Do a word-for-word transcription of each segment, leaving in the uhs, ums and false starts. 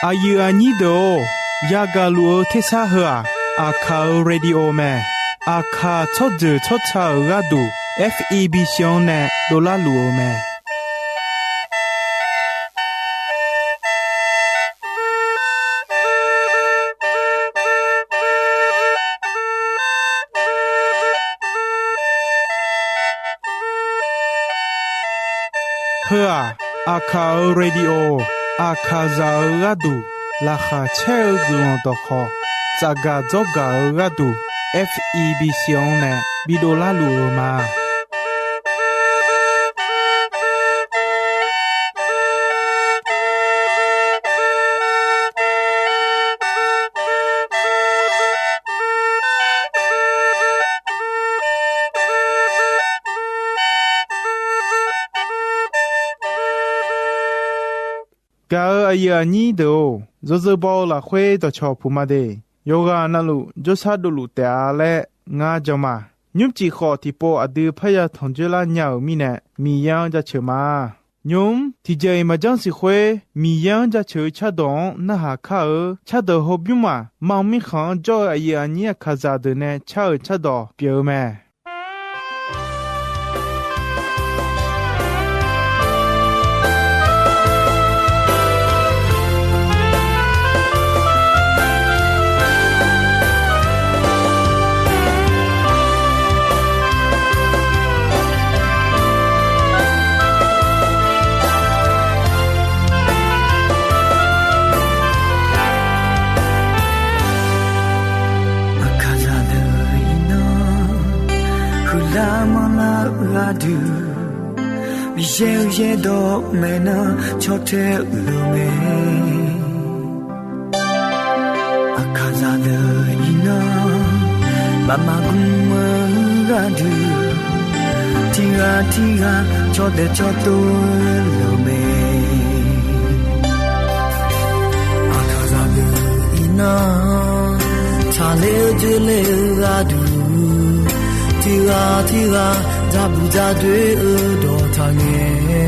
Aqyuif aqnyir deuq-or, yagaq luf-eu tersar heu-aq, Aqkaq-euq radio mae. Aqkaq tsawrjeuq tsawrca-euq gharduq, F E B C-anr nae dovlar luf-eu mae. Heu-aq, Aqkaq-euq radio, Aqkaqzaq-euq gharduq laqkhaq caer-eu guiqlanq dawqkhawq, tsafgaq dzawrgaq-eu gharduq, F E B C-anr nae bidovlar luf-eu ma. Gaq-euq aqyuif aqnyir deuq-or, yawzeu baw-eu lafkhoer dawqcawq puq ma de. Yawqghaq navluf jawrshar dovluf taef-a laer ngar jan ma. Nymrcif khawf tiqpov aqdui parya tanq dzoerlar nya-euq mirnae, Miqyaer-anr jaceuq ma. Nymq-mr tiqjeq-iq maqjanr siq khoer, Miqyaer-anr jaceuq-eu cardawq-anr narhaq kar-eu cardawq hawbymr-aq, mar mirkhanq-anr jawr-eu aqyuif aqnyir Aqkaqzaq deuq nae car-euq cardawq pyeuf-eu mae. Aqkaqzaq deuq iqnan, huiqlar manrlar-eu gharduq, Miqyaer-euq yaerdawq maeqnan caw tae-euq mae. Aqkaqzaq deuq iqnan, baqmaf gmr-eu gharduq, tiqghaq tiqghaq caw daef caw tov-eu luf mae. Aqkaqzaq deuq iqnan, taqler-eu dzoerler-eu gharduq, tiqghaq tiqghaq dzaqbuq dzaqdoer-eu dawq taqngae.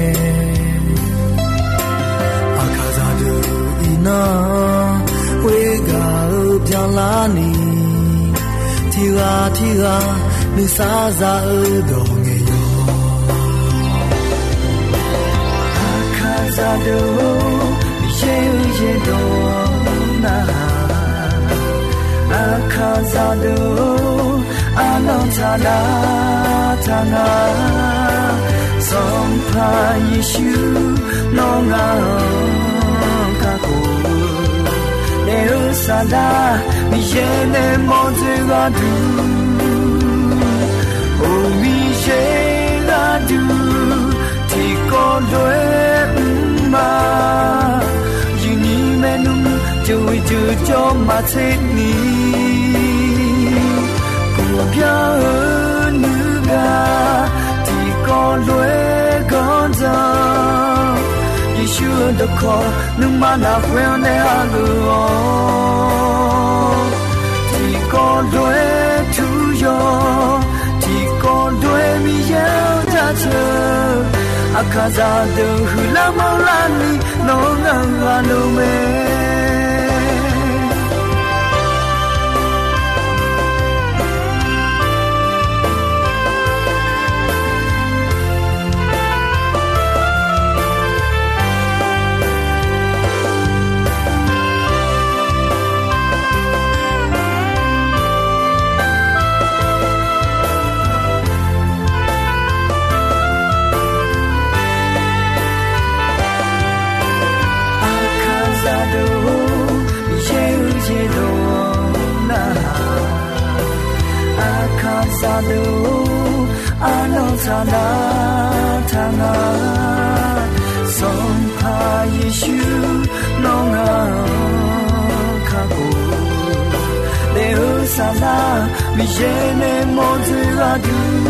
Aqkaqzaq deuq iqnan, khoergaq-eu byanlarni, tiqghaq tiqghaq nuisar za-eu dawq ngaeq yawq. Aqkaqzaq deuq-or, Miqyaer-euq yaerdawq narhaq. Aqkaqzaq deuq-or, arnan taqdav taq nga. Sanqpaq Yeqsur, nawr ngaq-anr kakhof-eu daef-eu saqdaq, Miqyaer nae mawrdzoer gharduq, or Miqyaer gharduq tiqkawv lof-aer mr ma. Yuqni maernmr jeuqe jeuq jawr maqtser ni, guqbyan-eu nuigaq tiqkawv lof-aer ganrdan, Yeqsur-euq dawqkawq nuima lafkhoer-anr nae hageuf-awq. Tiqkawv lof-aer turyawq, tiqkawv lof-aer Miqyaer-anr jaceuq, Aqkaqzaq deuq huiqlar manrlar ni nawq-anr ngaq-eu ghaq lof mae. Aqkaqzaq deuq-or, Miqyaer-euq yaerdawq narhaq. Aqkaqzaq deuq-or, arnan taqdav taq nga. Sanqpaq Yeqsur, nawr ngaq-anr kakhof daef-eu saqdaq, Miqyaer nae mawrdzoer gharduq,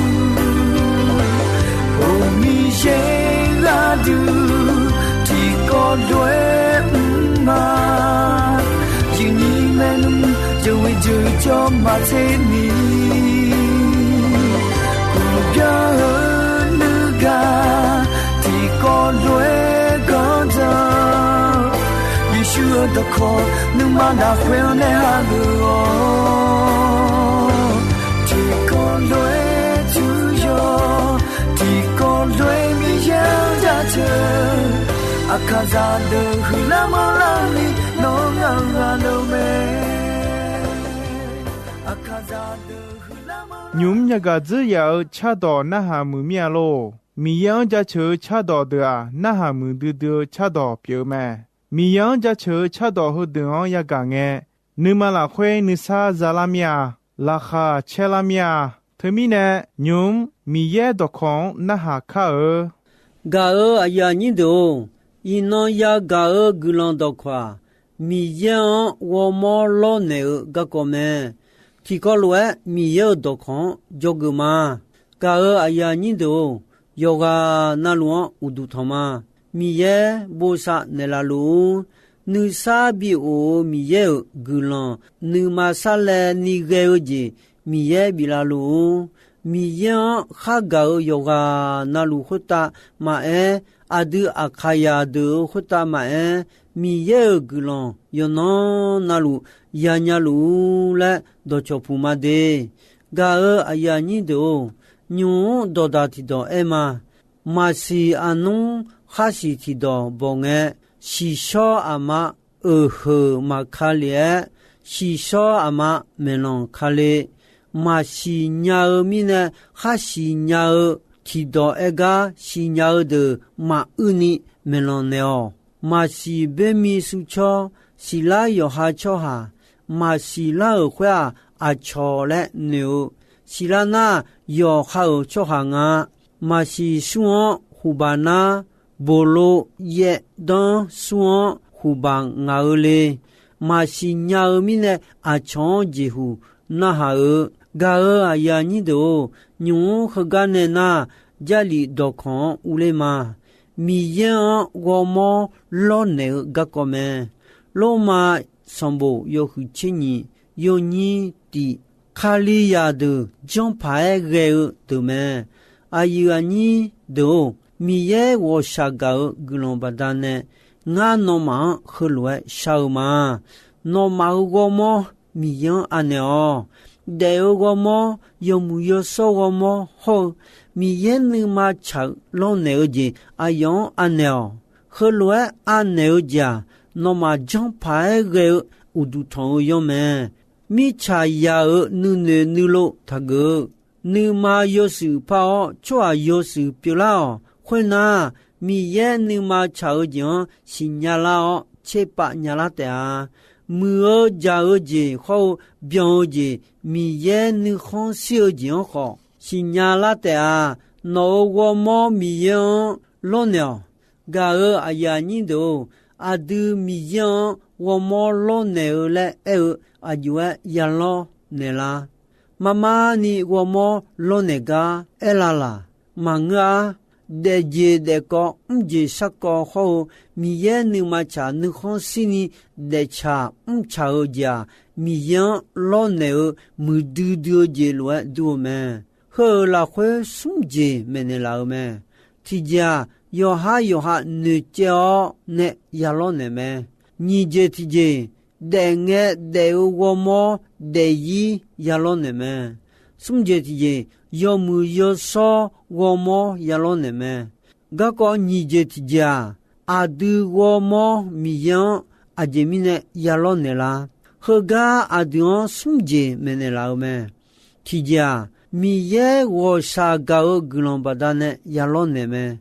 or Miqyaer gharduq tiqkawv lof-aer mr ma. Yuqni maernmr jeuqe jeuq jawr maqtser ni, guqbyan-eu nuigaq tiqkawv lof-aer ganrdan, Yeqsur-euq dawq Khawf nuima lafkhoer-anr nae hageuf-awq. Tiqkawv lof-aer turyawq, tiqkawv lof-aer Miqyaer-anr jaceuq-eu Aqkaqzaq deuq huiqlar manrlar-eu ni nawq-anr ghaq ghaq-eu mae. Aqkaqzaq deuq huiqlar manrlar, nymq-mr yagaq dzeur yaf-eu cardawq narhaq muiq mir-a lor. Miqyaer-anr jaceuq-eu cardawq deuq-aq, narhaq muiqdui dui-eu cardawq pyeuf-eu mae. Miqyaer-anr jaceuq-eu cardawq heudeuq-anr yagaq ngae, nuima lafkhoer nuisar zalar mir-a. Laqkhaq caerlar mir-a. Teumirnae, nymq-mr Miqyaer dawqkawq-anr narhaq kar-eu Gaq-euq aqyuif aqnyir deuq-or, iqnan yagaq-eu guiqlanq dawqkawq-aq, Miqyaer-anr ghawrmawr lawrnaeq-eu garkawv mae. Tiqkawv lof-aer Miqyaer-euq dawqkawq-anr dzawgeuf ma. Gaq-euq aqyuif aqnyir deuq-or, yawqghaq navluf-anr uqduq tanq ma. Miqyaer bosav naeqlaf luf-ur. Nuisar bi of-eu Miqyaer-euq guiqlanq nuima sarlaevni ghae-eu jeq Miqyaer biflaf luf-ur. Miqyaer-anr khargaq-euq yawqghaq navluf khoertav maqaer, aqdui Aqkaqzaq deuq-euq khoertav maqaer, Miqyaer-euq guiqlanq yawqnan navluf yanya luf-ur laer dawqcawq puq ma de. Gaq-euq aqyuif aqnyir deuq-or, nymq-mr dawqdaq tiqdawq aer ma. Maqsiq aqnmr khar siq tiqdawq bawq ngae, siqshawr aqma euq heuq maqka lef-aer, siqshawr aqma maeqlanq ka le. Maqsiq nya-eu mirnae khar siq nya-eu tiqdawq aer gar siqnya-eu deuq maquir ni maeqlanq naeq-awq. Maqsiq boermi suvcawr siqlar yawqha tsawrhaq, maqsiq lar-euq khoer-aq, aqcawq laer noeq-eu. Siqlar nar, yawqha-euq tsawrhaq nga. Maqsiq sur-anr huqbaq nar, boqlo yaevdanr sur-anr huqbaq ngaq-eu le. Maqsiq nya-eu mirnae aqcawq-anr jeqhuq narhaq-eu. Gaq-euq aqyuif aqnyir deuq-or, nymq-mr heugar nae nar, Jarlif dawqkawq-anr urler ma. Miqyaer-anr ghawrmawr lawrnaeq-eu garkawv mae. Lormav sanqbof yawhuiq tser nyiq, yawnyir tiq, Kalizaq deuq janrpaq-aer ghae-eu deuq mae. Aqyuif aqnyir deuq-or, Miqyaer ghawqshaq gaq-eu guiqlanq baqdanae, ngar nawmaf-anr heulof-aer shar-eu ma. Nawmaf-euq ghawrmawr Miqyaer-anr anaeq-awq. Daef-eu ghawrmawr, yawmuiq yawshawr ghawrmawr hawr-eu, Miqyaer nuima tsaq-eu lawrnaeq-eu jeq aqyawf-anr anaeq-awq. Heulof-aer anaeq-eu jeq-aq, nawmaf janrpaq-aer ghae-eu uqduq tanq-eu yanr mae. Mirtsaq yaq-euq nuinoeq nuilov taqgeuf-eu, nuima yawshuif par-awr tsawrhaq yawshuif pyeuflar-awq. Khoernar, Miqyaer nuima tsaq-eu jeq-anr siqnya lar-awr tserpav nyalar taef-a. Muiq-eu jaq-eu jeq hawr-eu byan-eu jeq, Miqyaer nuikhanr shir-eu jeq-anr khawf siqnya lar taef-a. Nawq-euq ghawrmawr Miqyaer-anr lawrnaeq-awq. Gaq-euq aqyuif aqnyir deuq-or, aqdui Miqyaer-anr ghawrmawr lawrnaeq-eu laer aer-eu aqjox-aer yalawr naeqlar. Marmar ni ghawrmawr lawrnaeq gar aerlar laq? Maqngeur-ar. Daefjeq daefkawv mrjeq sharkawv hawr-eu, Miqyaer nuima tsaq nuikhanr shirni daeftsaq mrtsaq-eu jeq-aq, Miqyaer-anr lawrnaeq-eu muiqdui dui-eu jeq lof-aer dur-eu mae. Heu-euq lafkhoer smr jeq maeqnaeq laf-eu mae. Tiqjeq-aq, yawqhar yawqha noeqcaev-awr nae yalawr naeq mae. Nyiq jeq tiqjeq, daefngae daef-eu ghawrmawr daefzir yalawr naeq mae. Smr jeq tiqjeq, yawmuiq yawshawr ghawrmawr yalawr naeq mae. Garkawv nyiq jeq tiqjeq-aq, aqdui ghawrmawr Miqyaer-anr aqjeq mirnae yalawr naeqlar? Heugar aqdui-anr smr jeq maeqnaeq laf-eu mae. Tiqjeq-aq, Miqyaer ghawqshaq gaq-eu guiqlanq baqdanae yalawr naeq mae.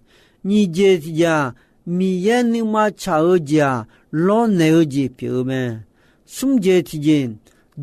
Nyiq jeq tiqjeq-aq, Miqyaer nuima tsaq-eu jeq-aq, lawrnaeq-eu jeq pyeuf-eu mae. Smr jeq tiqjeq,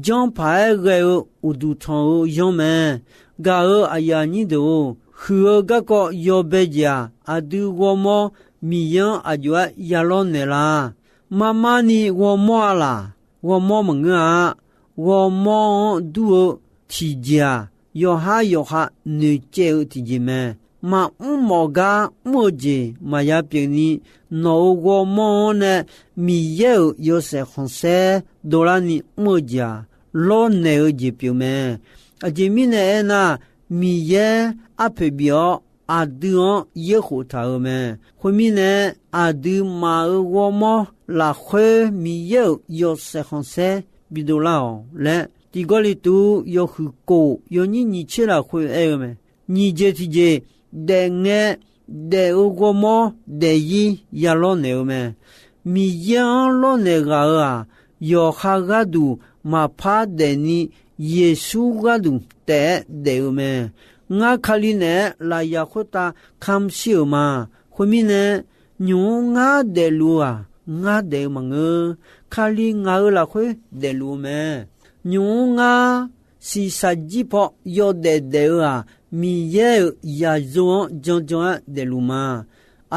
janrpaq-aer ghae-eu uqduq tanq-eu yanr mae. Gaq-euq aqyuif aqnyir deuq-or, huiq-eu garkawv yawbae jeq-aq, aqdui ghawrmawr Miqyaer-anr aqjox-aer yalawr naeqlar? Marmar ni ghawrmawr-a laq? Ghawrmawr maqngeur-a. Ghawrmawr-anr dur-eu tiqjeq-aq, yawqhar yawqha noeqcaev-eu tiqjeq mae. Maqmr mawf gar mr-eu jeq maqya pyeuf ni, nawq-euq ghawrmawr-anr nae Miqyaer-euq yawshaef khanqsaer dovlar ni mr-eu jeq-aq, lawrnaeq-eu jeq pyeuf mae. Aqjeq mirnae aernar, Miqyaer arpoeq bif-awr aqdui-anr yaerkhof taq-euq mae. Khoermirnae, aqduimaf-euq ghawrmawr lafkhoer Miqyaer-euq yawshaef khanqsaer bidov lar-awq laer, tiq Gawrliqtu yawhuiq kof yawnyir nyiq tser lafkhoer aer-eu mae. Nyiq jeq tiqjeq, daefngae daef-eu ghawrmawr daefzir ya lawrnaeq-eu mae. Miqyaer-anr lawrnaeq ghaq-euq-aq, yawqha gharduq maqpar daefni Yeqsur gharduq taef-aer daef-eu mae. Ngar Kali naeq-aer lafyaq khoertav kamq shir-euq ma. Khoermirnae, nymq-mr ngar daefluf-eu-aq, ngar daef-eu maqngeur. Kali ngaq-euq lafkhoer daefluf-eu mae. Nymq-mr ngar shiqshaq jir paw yawdaef daef-eu-aq, Miqyaer-euq yaqzo-anr janjan-aer daefluf ma.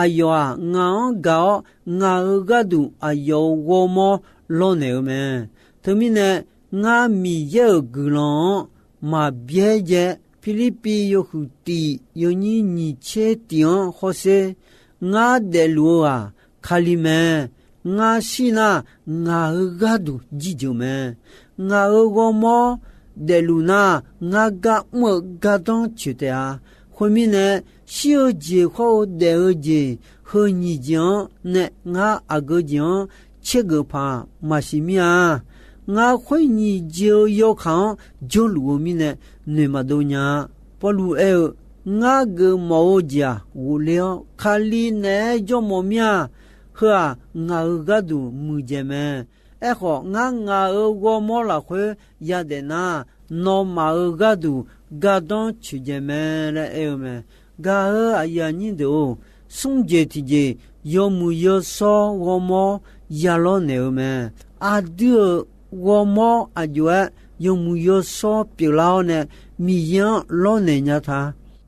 Aqyawf-aq, ngaq-anr gaq-awr ngaq-euq gharduq aqyawf-euq ghawrmawr lawrnaeq-eu mae. Teumirnae, ngar Miqyaer-euq guiqlanq-anr maqbyaerdzae. Pirlirpiv yawhuiq tiq yawnyir nyiq tser tiq-anr hawsher. Ngar daefluf-eu-aq, Kali mae. Ngar shir nar, ngaq-euq gharduq jirjeuq mae. Ngaq-euq ghawrmawr daefluf nar, ngar gar mr-eu gardanr coeq taef-a. Khoermirnae, shir-eu jeq khawr-eu daef-eu jeq heu nyiq jeq-anr nae ngar aqgeu jeq-anr caergeuf paq maqsiq mir-a. Ngar khoer nyiq jeq-eu yawkaq-anr jawrluf-eu mirnae noeq maqdov nya-a. Pawrluv aer-eu, Ngar geufmawf-eu jeq-aq ghofler-awr, Kali naeq-aer jawrmawf mir-a. Heu-aq, ngaq-euq gharduq muiqdzaeq mae. Aerkhawf, ngar ngaq-euq ghawrmawr lafkhoer yadaef nar, nawmaf-euq gharduq gardanr coeqdzaeq mae laer aer-eu mae. Gaq-euq aqyuif aqnyir deuq-or, smr jeq tiqjeq, yawmuiq yawshawr ghawrmawr ya lawrnaeq-eu mae. Aqdui-euq ghawrmawr aqjox-aer yawmuiq yawshawr pyeuflar-awr nae Miqyaer-anr lawrnaeq nya ta.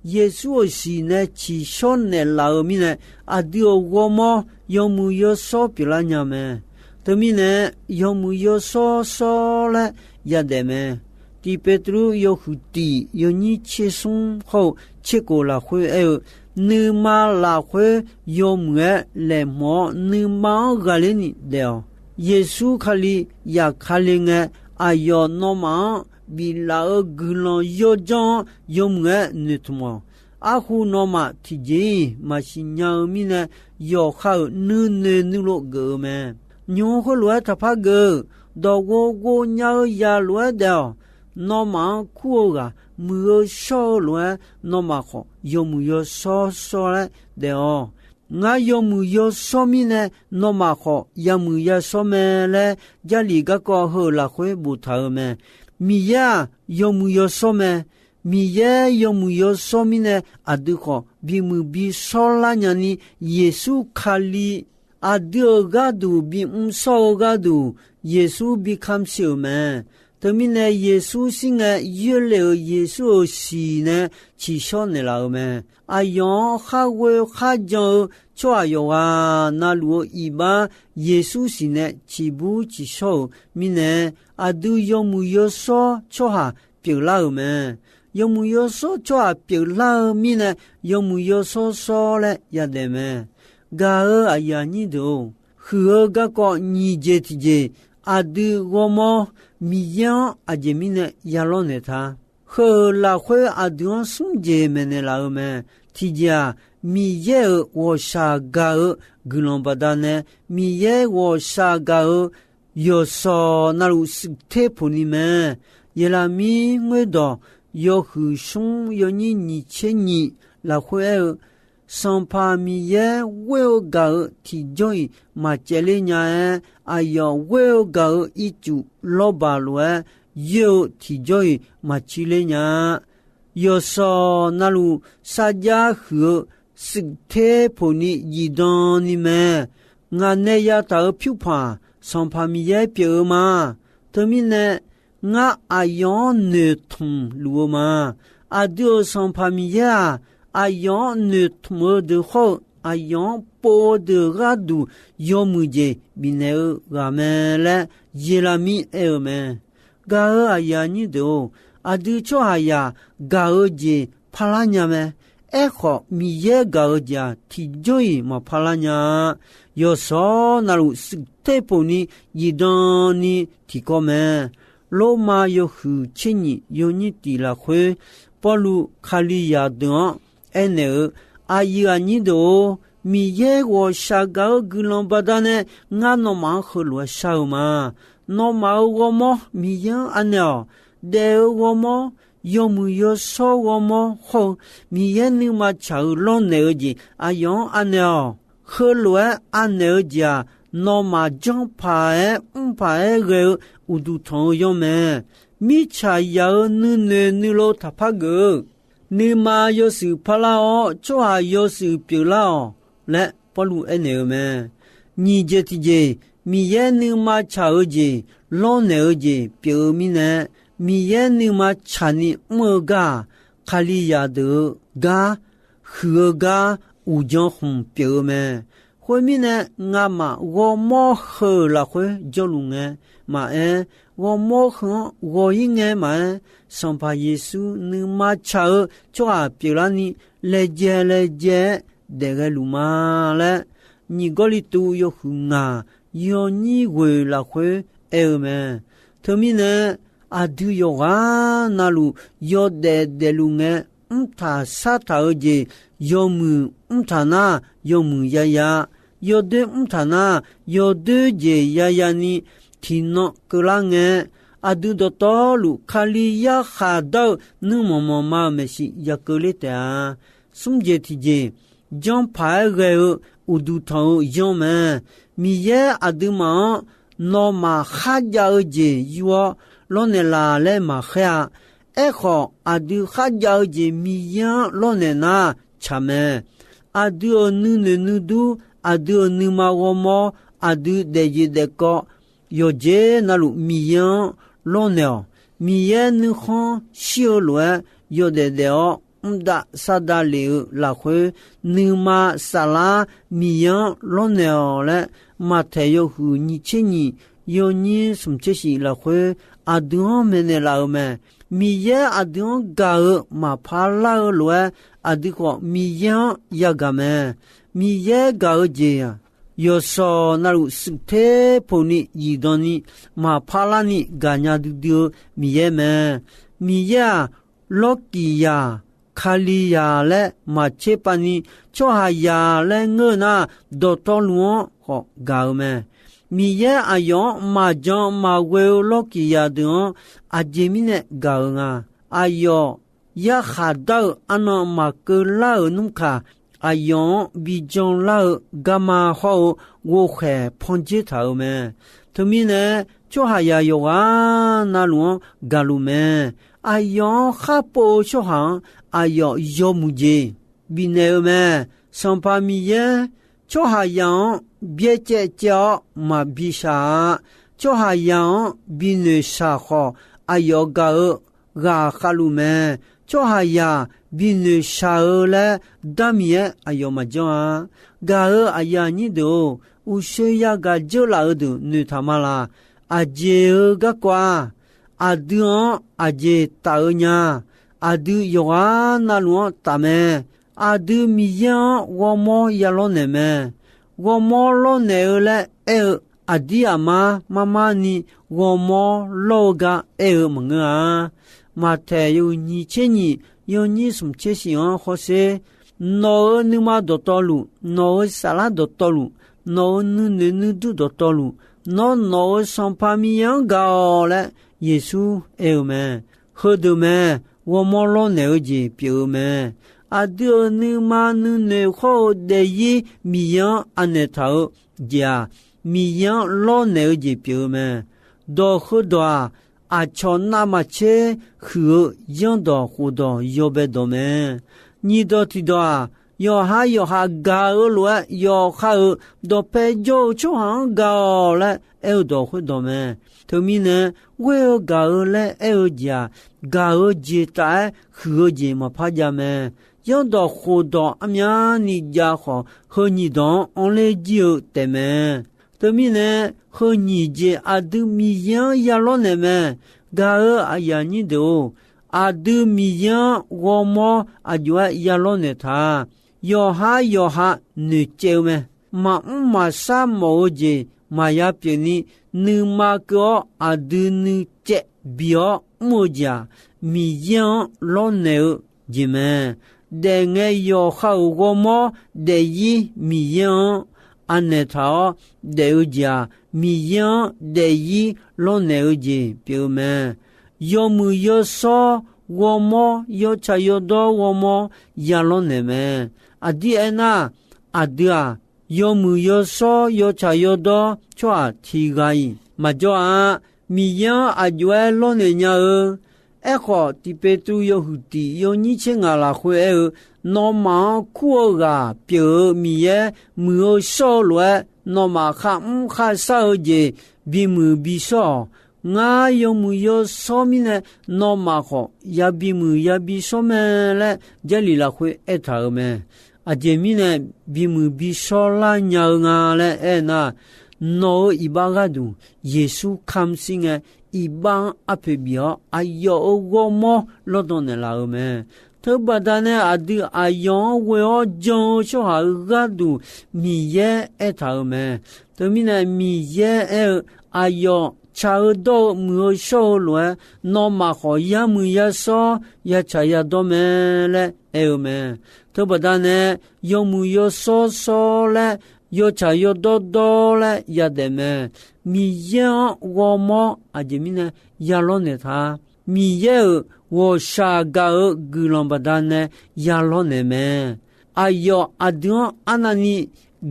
Yeqsur-euq siq nae tsiqshawr naeqlaf-eu mirnae, aqdui-euq ghawrmawr yawmuiq yawshawr pyeuflar nya mae. Teumirnae, yawmuiq yawshawr shawr laer yadaef mae. Tiq Petruv yawhuiq tiq yawnyir tser smr hawr-eu tser kof lafkhoer aer-eu, nuima lafkhoer yawmuiq-aer laeqhmq-awr, nuima-anr ghaqler ni daef-awq. Yeqsur Kali zafkale ngae, aqyawf nawmaf-anr biflaf-eu guiqlanq yawdzanr-anr yawmuiq-aer noeqtmq-awq. Arhu nawmaf tiqjeq-iq maqsiq nya-eu mirnae, yawqha-euq nuinoeq nuilov geuf-eu mae. Nymq-mr khoerlof-aer taqpar geuf-eu, dawq ghov ghov nya-eu zaq lof-aer daef-awq. Nawmaf-anr kur-eu ghaq muiq-eu shawr-eu lof-aer, nawmaf khawf yawmuiq yawshawr shawr laer daef-awq. Ngar yawmuiq yawshawr mirnae, nawmaf khawf yamuiq yashawr mae laer, Jarlif garkawv heu-euq lafkhoer boftaq-euq mae. Miqyaer-aq, yawmuiq yawshawr mae. Miqyaer yawmuiq yawshawr mirnae, aqdui khawf bimuiq bishawr lar nyani, Yeqsur Kali aqdui-euq gharduq bimr shawr-eu gharduq, Yeqsur bi kamq shir-euq mae. Teumirnae, Yeqsur shir ngae, yoerle-euq Yeqsur-euq siq nae tsiqshawr naeqlaf-euq mae. Aqyawf-anr khar ghoe khar jan-eu tsawrhaq yawqghaq na luf-eu iqbax Yeqsur siq nae tsiqbur tsiqshawr-euq mirnae, aqdui yawmuiq yawshawr tsawrhaq pyeuflar-euq mae. Yawmuiq yawshawr tsawrhaq pyeuflar-eu mirnae, yawmuiq yawshawr shawr laer yadaef mae. Gaq-euq aqyuif aqnyir deuq-or, huiq-eu garkawv nyiq jeq tiqjeq, aqdui ghawrmawr Miqyaer-anr aqjeq mirnae ya lawrnaeq ta. Heu-euq lafkhoer aqdui-anr smr jeq maeqnaeq laf-eu mae. Tiqjeq-aq, Miqyaer-euq ghawqshaq gaq-eu guiqlanq baqdanae, Miqyaer ghawqshaq gaq-eu yawqshawq na luf shuif ter poq ni mae. Yeqlaqmir ngoerdawq yawhuiq smr yawnyir nyiq tser nyiq lafkhoer aer-eu, Sanqpaq Miqyaer ghoer-eu gaq-euq tiqjawr-iq maqcaevler nya-aer, aqyawf ghoer-eu gaq-euq ircuf lawrbaq lof-aer yoer-eu tiqjawr-iq maqcir ler nya-a. Yawqshawq na luf sarjax huiq-eu shuif ter poq ni zifdan ni mae. Ngaq nae yataq-euq pyurpaq-aq, Sanqpaq Miqyaer pyeuf-eu ma. Teumirnae, ngar aqyawf-anr noeqtmq luf-eu ma. Aqdui-euq Sanqpaq Miqyaer-aq, aqyawf-anr noeqtmq-eu deuq hawr-eu, aqyawf-anr pov-eu deuq gharduq yawmuiq jeq bifnaeq-eu ghaq mae laer Yeqlaqmir aer-eu mae. Gaq-euq aqyuif aqnyir deuq-or, aqdui tsawrhaqzaq gaq-eu jeq parlar nya mae. Aerkhawf, Miqyaer gaq-eu jeq-aq, tiqjawr-iq maqparlar nya-a. Yawqshawq na luf shuif ter poq ni zifdan ni tiqkawv mae. Lormav yawhuiq tser nyiq yawnyir tiq lafkhoer, Pawrluv Kalizaq deuq-anr aernaeq-eu, Aqyuif aqnyir deuq-or, Miqyaer ghawqshaq gaq-eu guiqlanq baqdanae ngar nawmaf-anr heulof-aer shar-eu ma. Nawmaf-euq ghawrmawr Miqyaer-anr anaeq-awq. Daef-eu ghawrmawr, yawmuiq yawshawr ghawrmawr hawr-eu, Miqyaer nuima tsaq-eu lawrnaeq-eu jeq aqyawf-anr anaeq-awq. Heulof-aer anaeq-eu jeq-aq, nawmaf janrpaq-aer mrpaq-aer ghae-eu uqduq tanq-eu yanr mae. Mirtsaq yaq-euq nuinoeq nuilov taqpar geuf-eu, nuima yawshuif parlar-awr, tsawrhaq yawshuif pyeuflar-awq laer Pawrluv aernaeq-eu mae. Nyiq jeq tiqjeq, Miqyaer nuima tsaq-eu jeq, lawrnaeq-eu jeq pyeuf-eu mirnae, Miqyaer nuima tsaqni mr-eu gar-aq, Kalizaq deuq-eu gar, huiq-eu gar, uqdzan khmq pyeuf-eu mae. Khoermirnae, ngamaf ghawrmawr heu-euq lafkhoer jawrluf ngae maqaer, ghawrmawr heu-anr ghawq-ir ngae maqaer, Sanqpaq Yeqsur nuima tsaq-eu tsawrhaq pyeuflarni, laejae laejae-aer daef ghae luf ma laer, nyiq Gawrliqtu yawhuiq ngaq yawnyir ghoeq lafkhoer aer-eu mae. Teumirnae, aqdui yawqghaq navluf yawdaef daefluf ngae, mrtaq sartaq-eu jeq, yawmuiq mrtaq nar yawmuiq yaya, yawdoer mrtaq nar yawdoer jeq yayani tiqnan keuvlar ngae, aqdui dawqtawvluf Kali yarkhaq dar-eu nuirmanq manqma-euq maeqshi ya keuvler taef-a. Smr jeq tiqjeq, janrpaq-aer ghae-eu uqduq tanq-eu yanr mae. Miqyaer aqduimaf-anr nawmaf kharjav-eu jeq yur-awr lawrnaeq laf laer maqkhaer-a. Aerkhawf, aqdui kharjav-eu jeq Miqyaer-anr lawrnaeq nar tsaq mae. Aqdui-euq nuinoeq nuidur, aqdui-euq nuima ghawrmawr, aqdui daefjeq daefkawv, yawqjeq navluf Miqyaer-anr lawrnaeq-awq. Miqyaer nuikhanr shir-eu lof-aer yawdaef daef-awr mrdav sardav lef-eu lafkhoer, nuima saflar Miqyaer-anr lawrnaeq-awq laer, Maqtaeq yawhuiq nyiq tser nyiq, yawnyir smq tser shif lafkhoer aqdui-anr maeqnaeq laf-eu mae. Miqyaer aqdui-anr gaq-eu maqpar lar-eu lof-aer, aqdui khawf Miqyaer-anr yagaq mae. Miqyaer gaq-eu jeq-aq, yawqshawq navluf shuif ter poq ni zifdan ni maqpar larni gaqnya duidui-eu Miqyaer mae. Miqyaer-aq, lawrkiq yaq, Kalizaq laer maqtser pav ni, tsawrhaqzaq laer ngeur-eu nar, dawqtawvluf-anr khawf gaq-eu mae. Miqyaer aqyawf-anr maqjan maqghoe-eu lawrkiq yaq deuq-anr aqjeq mirnae gaq-eu nga. Aqyawf yarkhaq dar-eu arnan maqkeuv lar-euq nmr kaq, aqyawf-anr bi janlar-eu garma hawr-eu ghovkhaeq panjer taq-euq mae. Teumirnae, tsawrhaqzaq yawqghaq navluf-anr gaqluf mae. Aqyawf-anr kharpov-eu tsawrhaq-anr aqyawf yawmuiq jeq bifnaeq-eu mae. Sanqpaq Miqyaer, tsawrhaqzaq-anr byaercaev caev-awr maqbi shaq-a. Tsawrhaqzaq-anr binoeq shaq khawf, aqyawf gaq-eu ghaqkhav luf mae. Tsawrhaqzaq binoeq shaq-eu laer darmiq-aer aqyawf maqjanr-a. Gaq-euq aqyuif aqnyir deuq-or, uqshoe yagaq dzeurlaf-eu deuq noeqtaq ma laq. Aqjeq-eu garkawv-aq, aqdui-anr aqjeq taf-eu nya. Aqdui yawqghaq navluf-anr taf mae. Aqdui Miqyaer-anr ghawrmawr ya lawrnaeq mae. Ghawrmawr lawrnaeq-eu laer aer-eu, aqdir aqmar marmar ni ghawrmawr lawr-eu gar aer-eu maqngeur-a. Maqtaeq yawhuiq nyiq tser nyiq, yawnyir smq tser shif-anr hawsher. Nawq-euq nuima dawqtawvluf, nawq-euq saflar dawqtawvluf, nawq-euq nuinoeq nuidur dawqtawvluf, nawr nawq-euq Sanqpaq Miqyaer-anr gaq-awq laer Yeqsur aer-eu mae. Heudeuq mae, ghawrmawr lawrnaeq-eu jeq pyeuf-eu mae. Aqdui-euq nuima nuinoeq hawr-eu daefzir Miqyaer-anr anaeq taq-eu jeq-aq, Miqyaer-anr lawrnaeq-eu jeq pyeuf-eu mae. Dawq heudawq-aq, aqcawq navmaqtser huiq-eu yanrdawq khofdawq yawbae dawq mae. Nyiq dawq tiqdawq-aq, yawqha yawqha gaq-eu lof-aer yawkhav-euq dawqpae jawr-eu tsawrhaq-anr gaq-awq laer aer-eu dawq khoerdawq mae. Teumirnae, ghoer-eu gaq-eu laer aer-eu jeq-aq, gaq-eu jeq taf-aer huiq-eu jeq maqpar jav mae. Yanrdawq khofdawq armyavni jav khawf, heu nyiq dawq-anr anrler jir-eu taefmae. Teumirnae, heu nyiq jeq aqdui Miqyaer-anr ya lawrnaeq mae. Gaq-eu aqyuif aqnyir deuq-or, aqdui Miqyaer-anr ghawrmawr aqjox-aer ya lawrnaeq taq. Yawqha yawqha noeqcaev-eu mae. Maqmr maqshar mawf-eu jeq maqya pyeuf ni, nuima keuv-awr aqdui nuicaev bi-awr mr-eu jeq-aq, Miqyaer-anr lawrnaeq-eu jeq mae. daefngae yawqha-euq ghawrmawr daefzir Miqyaer-anr anaeq taq-awr daef-eu jeq-aq, Miqyaer-anr daefzir lawrnaeq-eu jeq pyeuf-eu mae. Yawmuiq yawshawr ghawrmawr, yawtsaq yawdawr ghawrmawr ya lawrnaeq mae. Aqdir aernar, aqdui-aq, yawmuiq yawshawr yawtsaq yawdawr tsawrhaq tiq ghaq-iq maqjawr-a. Miqyaer-anr aqjox-aer lawrnaeq nya-eu. Aerkhawf, tiq Petru yawhuiq tiq yawnyir tser ngaq lafkhoer aer-eu, nawmaf-anr kur-eu ghaq pyeuf-eu Miqyaer muiq-eu shawr-eu lof-aer, nawmaf kharmr kharshar-eu jeq bimuiq bishawr-awq. Ngar yawmuiq yawshawr mirnae nawmaf khawf ya bimuiq ya bishawr mae laer Jarlif lafkhoer aertaq-euq mae. Aqjeq mirnae bimuiq bishawr lar nya-eu nga laer aernar, nawq-euq iqbax gharduq Yeqsur kamq shir ngae, iqbax-anr arpoeq bif-awr aqyawf-euq ghawrmawr lawrdan naeqlaf-euq mae. Teubaqda nae aqdui aqyawf-anr ghoe-awr jan-eu tsawrhaq-euq gharduq Miqyaer aertaq-euq mae. Teumirnae Miqyaer aer-eu, aqyawf tsaq-eu dawr-eu muiq-eu shawr-eu lof-aer, nawmaf khawf yamuiq yashawr yatsaq yadawr mae laer aer-eu mae. Teubaqda nae yawmuiq yawshawr shawr laer yawtsaq yawdawr dawr laer yadaef mae. Miqyaer-anr ghawrmawr aqjeq mirnae ya lawrnaeq ta. Miqyaer-euq ghawqshaq gaq-eu guiqlanq baqdanae ya lawrnaeq mae. Aqyawf aqdui-anr arnavni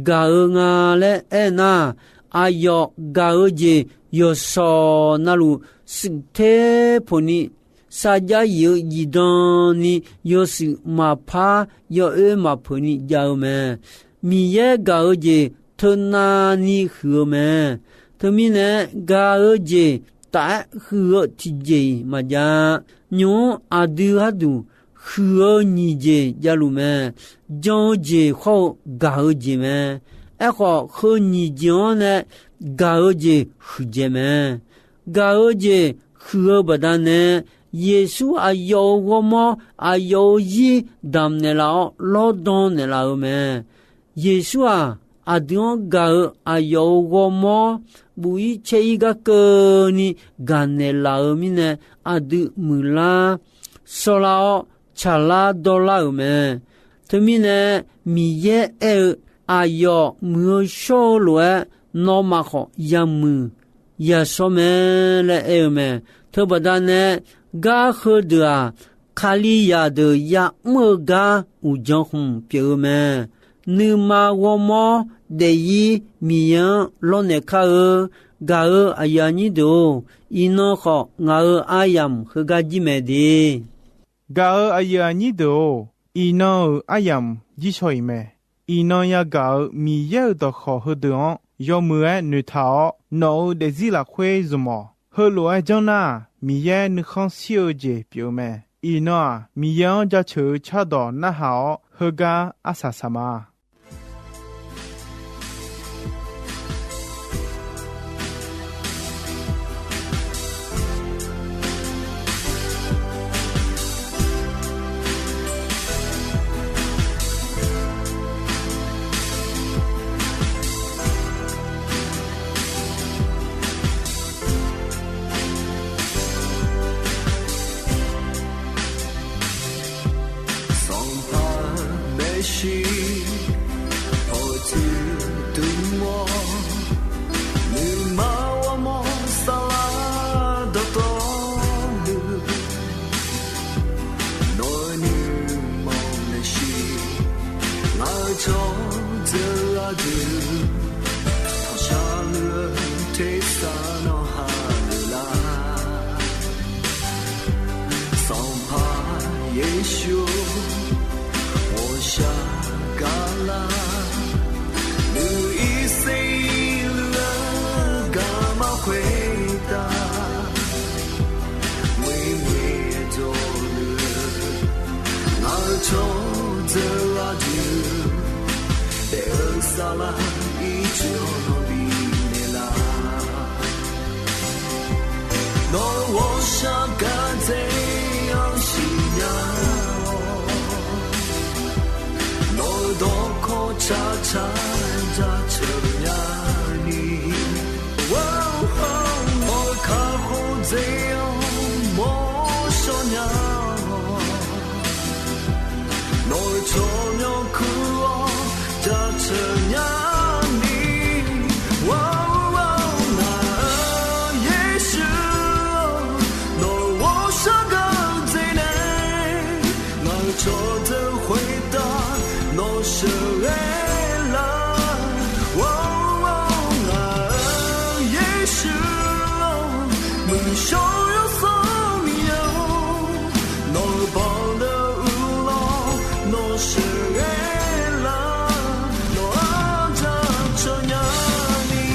gaq-eu nga laer aernar, aqyawf gaq-eu jeq yawqshawq navluf shuif ter poqni, sarjax yif-eu zifdan ni yawshuif maqpar yawoer maqpeuq ni jav-eu mae. Miqyaer gaq-eu jeq teunav ni huiq-eu mae. Teumirnae gaq-eu jeq taf-aer huiq-eu tiqjeq-iq maqjav. Nymq-mr aqdui gharduq huiq-eu nyiq jeq javluf mae. Jan-eu jeq khawr-eu gaq-eu jeq mae. Aerkhawf, heu nyiq jeq-anr nae gaq-eu jeq huiqdzaeq mae. Gaq-eu jeq huiq-eu baqdanae, Yeqsur aqyawf-euq ghawrmawr, aqyawf-euq zir damq naeqlaf-awr lawrdan naeqlaf-eu mae. Yeqsur-aq, aqdui-anr gaq-eu aqyawf-euq ghawrmawr, buf-ir caer-ir gar keuvni gaqnaeq laf-eu mirnae, aqdui muiqlar, shawrlar-awr, tsaqlar dawrlar-euq mae. Teumirnae, Miqyaer aer-eu, aqyawf muiq-eu shawr-eu lof-aer, nawmaf khawf yamuiq yashawr mae laer aer-eu mae. Teubaqda nae, gar heudeuq-aq, Kalizaq deuq ya'mr-eu gar uqdzan khmq pyeuf-eu mae. Nuima ghawrmawr daefzir Miqyaer-anr lawrnaeq kar-eu. Gaq-eu aqyuif aqnyir deuq-or, iqnan khawf ngaq-euq aryamq heugar jir mae de. Gaq-eu aqyuif aqnyir deuq-or, iqnan-euq aryamq jir shaw-iq mae. Iqnan yagaq-euq Miqyaer-euq dawqkawq heudeuq-anr yawmuiq-aer noeqtaq-awr, nawq-euq daefzir lafkhoer zmq-awq. Heulof-aer janr nar, Miqyaer nuikhanr shir-eu jeq pyeuf-eu mae. Iqnan-aq, Miqyaer-anr jaceuq-eu cardawq narhaq-awr, heugar arsaq saq ma. Sanqpaq maeqshi, pawqtsuif dmq-awr, nuima ghawrmawr saflar dawqtawvluf, nawq-eu nuima maeqshi, ngaq-euq cawqdzeuq ardui, tanqshar luf-eu tersar nawr ha luf lar. Sanqpaq Yeqsur, ghawqshaq gaqlar, nuiser luf-eu garma khoertav, ngoerngae dawqluf-eu ngaq-euq cawqdzeuq ardui, daef-eu saflar ircuf-anr nawr bifnaeq lar. Nawq-eu ghawqshaq gaqdzae-anr siqnya-awr, nawq-eu dawqkawq tsaqtsaq jaceuq nyani, nawq-eu kakhof dzae-anr mawrshawr nya-awr, Aerlar nawq-anr jaceuq nya ni.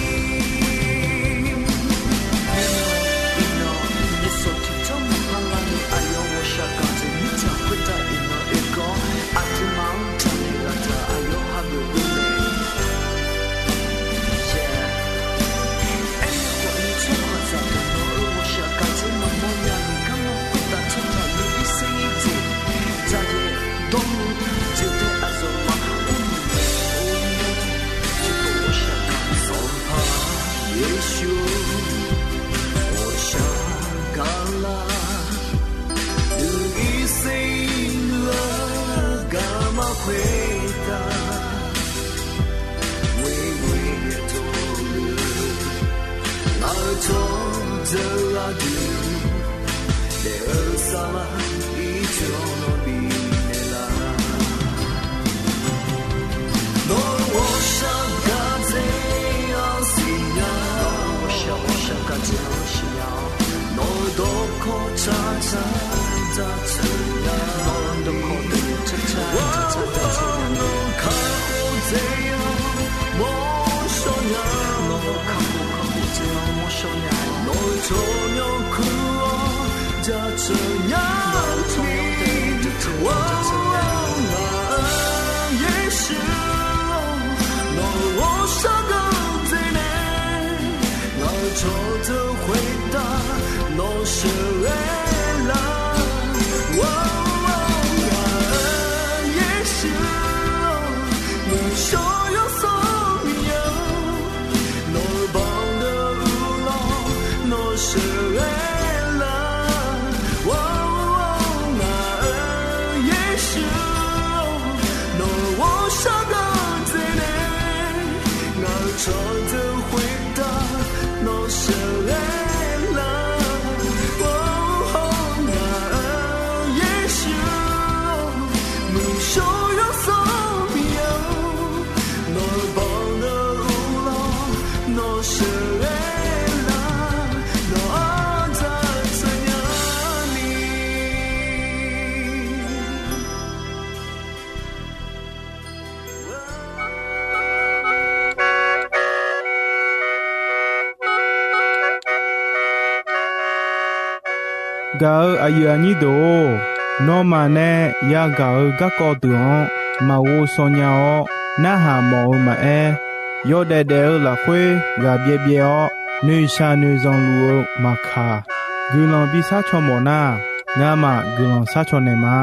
Iqnan, nyiqsawq tiqjawr maqpar lar ni aqyawf ghawqshaq gaq jeq mirtsaq khoertav iqnan oekeuv-awr, aqduimaf-anr jaqmyawf ghaq taq aqyawf hageuf-eu mae. Aernaeq khawf ni tsawrhaqzaq deuq nawq-euq ghawqshaq gaq jeq maqmawr nya ni garma khoertav tsawrhaq nyiq irser-ir jeq dzaqyaef dawrni jeqdae aqzawq maqha mr-eu mae. Or, tiqpov ghawqshaq gaq Sanqpaq Yeqsur-or, ghawqshaq gaq lar. Nyiq irser nuiv-eu garma khoertav, ghoer ghoer-aer tov-eu ngaq-euq tsawrjeuq aqdui, daef-eu saflar ircuf-anr nawr bifnaeq lar. Nawq-euq ghawqshaq gaq jeq-anr siqnya, nawq-euq ghawqshaq gaq jeq-anr siqnya-awr, nawq-euq dawqkawq tsaqtsaq jaceuq nya, nawq-euq dawqkawq dawqyaef tsaqtsaq jaceuq nya, nawq-euq kakhof jeq-anr mawrshawr nya, nawq-euq kakhof kakhof jeq-anr mawrshawr nya, nawq-euq tsawrmyanr kur-awr jaceuq nya, nawq-euq tsawrmyanr jaceuq nya, ngaq-euq Yeqsur-or, nawq-euq ghawqshaq gaq jeq nae ngaq-euq tsawrjeuq khoertav nawq sheuqghae lar. Ngaq-euq Yeqsur-or, muiqshawr yawsanr Miqyaer-or, nawq-euq baqdeuq uqlawr nawq sheuqghae lar. Ngaq-euq Yeqsur-or, nawq-euq ghawqshaq gaq jeq nae ngaq-euq tsawrjeuq khoertav nawq sheuqghae lar. Ngaq-euq Yeqsur-or, muiqshawr yawsanr Miqyaer-or, nawq-euq baqdeuq uqlawr nawq sheuqghae lar. Nawq-anr jaceuq nya ni. Gaq-euq aqyuif aqnyir deuq-or, nawmaf nae yagaq-eu garkawv deuq-anr maqghov shaw nya-awr, narhaq mawf-eu maqaer, yawdaef daef-eu lafkhoer ghaq byaev byaev-awr, noeqshaq noeqzanq luf-eu maqkaq, guiqlanq bishar caw mawf nar, ngamaf guiqlanq shar caw naeq ma.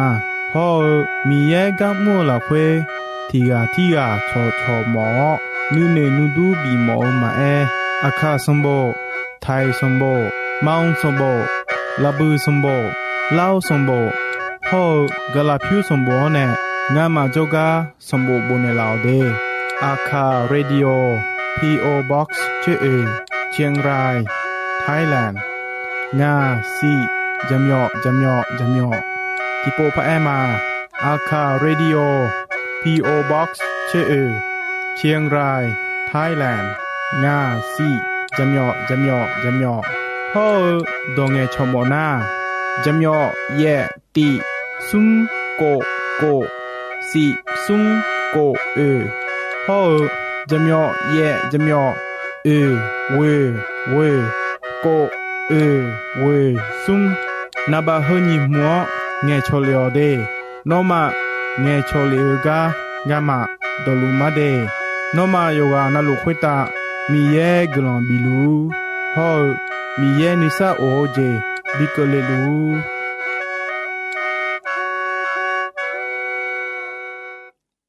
Hawr-eu Miqyaer gar mr-eu lafkhoer, tiq ghaq tirghaq cawqcawq mawf-awr, nuinoeq nuidur bif mawf-eu maqaer, Aqkaq sanqbof, Taiq sanqbof, Manq sanqbof, Laqbuiq sanqbof, Lar-eu sanqbof, hawr-eu Gaqlaqpyur sanqbof-anr nae ngamaf jawrgar sanqbof bofnaeq laf-awq de. Aqkaq Radio, P O Box tseroeq, Chiang Rai, Thailand. Ngaq siq jaqmyawf jaqmyawf jaqmyawf. Tiqpov paq-aer ma. Aqkaq Radio, P O Box tseroeq, Chiang Rai, Thailand. Ngaq siq jaqmyawf jaqmyawf jaqmyawf. Hawr-eu dawq ngaeqcawq mawf nar, jaqmyawf yaef tiq smr kof kof siq smr kof oeq. Hawr-eu jaqmyawf yaef jaqmyawf oeq ghoeq ghoeq kof oeq ghoeq smr. Naqbaf heu nyiq hmq-anr ngaeqcawq lef-awq de. Nawmaf ngaeqcawq lef-eu gar ngamaf dawqluf mar de. Nawmaf yawqghaq navluf khoertav Miqyaer guiqlanq bifluf-ur. Hawr-eu Miqyaer nuisar of-eu jeq bi keuvle luf-ur.